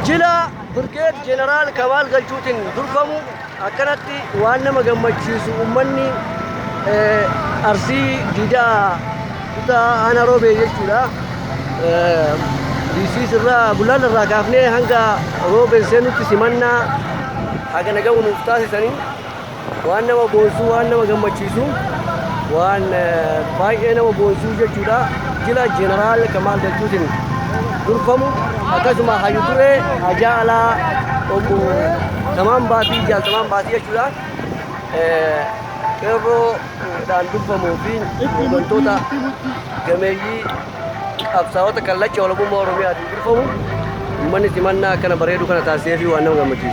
Jila Birgeed Jeneraal Kamaal Galchuutiin durfamu akkanatti waan nama gammachiisu uummanni Arsii Diidaa kutaa aanaa Roobee jechuudha. Diisiis irraa Bulaan irraa kaafnee hanga Roobeen seenutti simannaa hagana ga'u nuuf taasisanii waan nama boonsuu waan nama gammachiisu waan baay'ee nama boonsuu jechuudha. Jila Jeneraal Kamaal Galchuutiin durfamu akkasuma hayyu duree hajaa alaa obbo Tamaan Baatii Jaal Tamaan Baatii jechuudha. Qeerroodhaan durfamuu fi hooggantoota gameeyyii qabsaa'ota kallacha walabummaa Oromiyaatiin durfamu uummanni simannaa akkana bareedu kana taasisee fi waan nama gammachiisu.